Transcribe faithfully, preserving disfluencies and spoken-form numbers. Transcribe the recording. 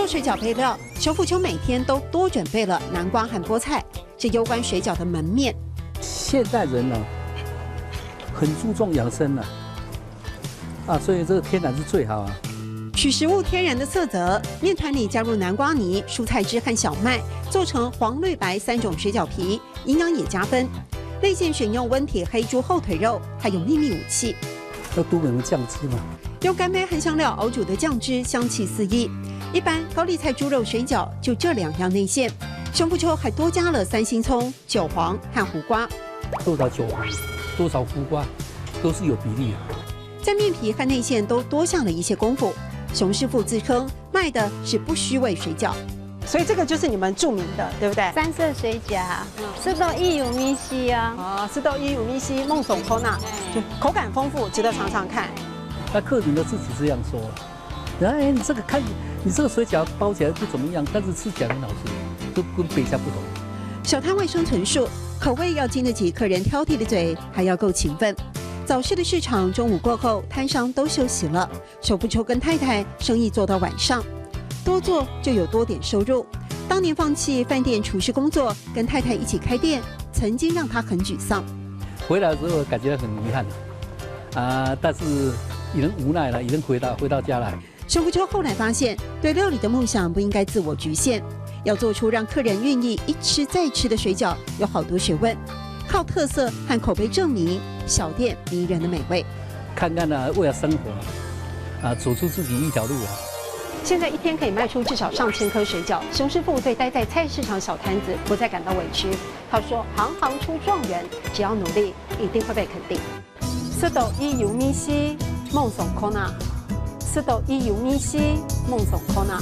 水饺配料，熊福秋每天都多准备了南瓜和菠菜，这攸关水饺的门面。现代人呢，很注重养生啊，啊，所以这个天然是最好啊。取食物天然的色泽，面团里加入南瓜泥、蔬菜汁和小麦，做成黄绿白三种水饺皮，营养也加分。内馅选用温体黑猪后腿肉，还有秘密武器。要涂点酱汁嘛。用干贝和香料熬煮的酱汁香气四溢。一般高丽菜猪肉水饺就这两样内馅，熊福秋还多加了三星葱、韭黄和胡瓜。多少韭黄，多少胡瓜，都是有比例的。在面皮和内馅都多下了一些功夫。熊师傅自称卖的是不虚味水饺。所以这个就是你们著名的，对不对？三色水饺，食到伊有味緒啊。哦，食到伊有味緒，夢想可那，就口感丰富，值得尝尝看。那客人都自己这样说了。然后哎，你这个看，你这个水饺包起来不怎么样，但是吃起来很好吃，就跟别家不同。小摊位生存术，口味要经得起客人挑剔的嘴，还要够勤奋。早市的市场中午过后，摊商都休息了，熊福秋跟太太生意做到晚上，多做就有多点收入。当年放弃饭店厨师工作，跟太太一起开店，曾经让他很沮丧。回来的时候感觉很遗憾啊，但是已经无奈了，已经回到回到家了。熊福秋后来发现，对料理的梦想不应该自我局限，要做出让客人愿意一吃再吃的水饺，有好多学问，靠特色和口碑证明小店迷人的美味。看看啊，为了生活啊，啊，走出自己一条路啊。现在一天可以卖出至少上千颗水饺，熊师傅对待在菜市场小摊子不再感到委屈。他说：“行行出状元，只要努力，一定会被肯定。”食到伊有味緒，夢想可那；食到伊有味緒，夢想可那。